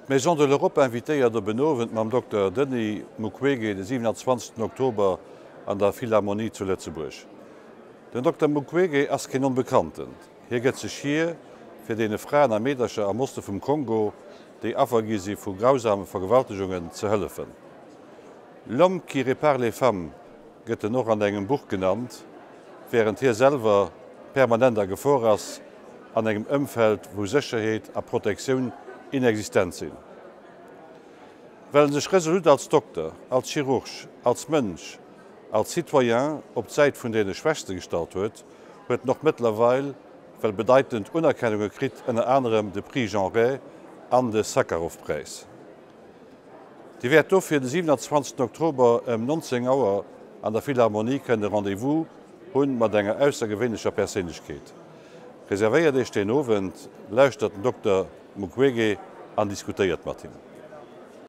D'Maison de l'Europe invitéiert op en Owend mam Dokter Denis Mukwege de 27 Oktober an der Philharmonie zu Lëtzebuerg. Den Dokter Mukwege ass keen Onbekannten. Hie gëtt sech hier, fir deene Fraen a Meedercher am Oste vum Kongo, déi Affer gi si vu grausame Vergewaltegungen, ze hëllefen. L'homme qui répare les femmes gëtt en och an engem Buch genannt, wärend hie selwer permanent a Gefor ass, an engem Ëmfeld, wou Sécherheet a Protektioun inexistent sinn. Well en sech resolut als Dokter, als Chirurg, als Mënsch, als Citoyen op d'Säit vun deene Schwächste gestallt huet, huet en och mëttlerweil well bedeitend Unerkennunge kritt, ënner anerem de Prix Jean Ray an de Sakharov-Präis. Dir wäert dofir de 27 Oktober ëm 19 Auer an der Philharmonie kënne Rendez-vous hunn mat enger aussergewéinlecher Perséinlechkeet. Reservéiert Iech deen Owend, lauschtert den Dokter Mukwege an diskutéiert mat him.